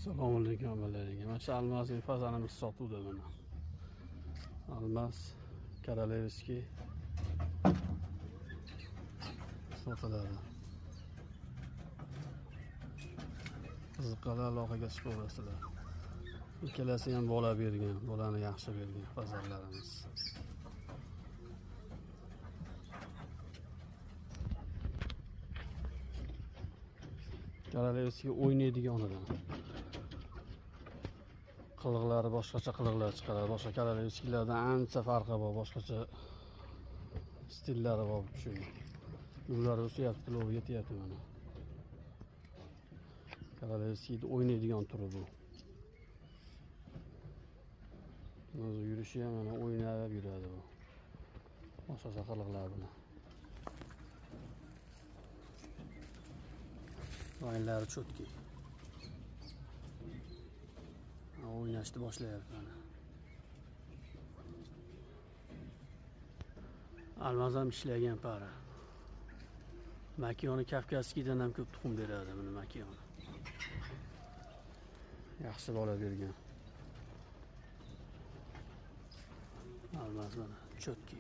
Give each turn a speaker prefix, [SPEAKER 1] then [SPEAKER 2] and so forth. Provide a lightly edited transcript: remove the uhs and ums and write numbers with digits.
[SPEAKER 1] Assalomu alaykum hammalarga. Mana shu almasning fazanimiz sotuvda mana. Almas Korolevskiy sotiladi. Qiziqqanlar aloqaga chiqaverasizlar. Ikkalasi ham bola bergan, bolani yaxshi bergan fazanlarimiz. Korolevskiy o'ynaydiganidan. Qiliqlari boshqacha qiliqlar chiqaradi. Boshqa Korolevskiylardan ancha farqi bor, boshqacha stillari bor shu. Ular o'syapti, lo'v yetyapti mana. Korolevskiyda o'ynaydigan turi bu. O'zi yurishi ham mana o'ynab yuradi bu. Boshqacha qiliqlar bilan. Ranglari cho'tki. O'ynashni boshlayapti mana. Almaz ham ishlagan para. Makiyoni Kavkazskiydan ham ko'p tuxum beradi buni makiyoni. Yaxshi bola bergan. Almaz mana cho'tki.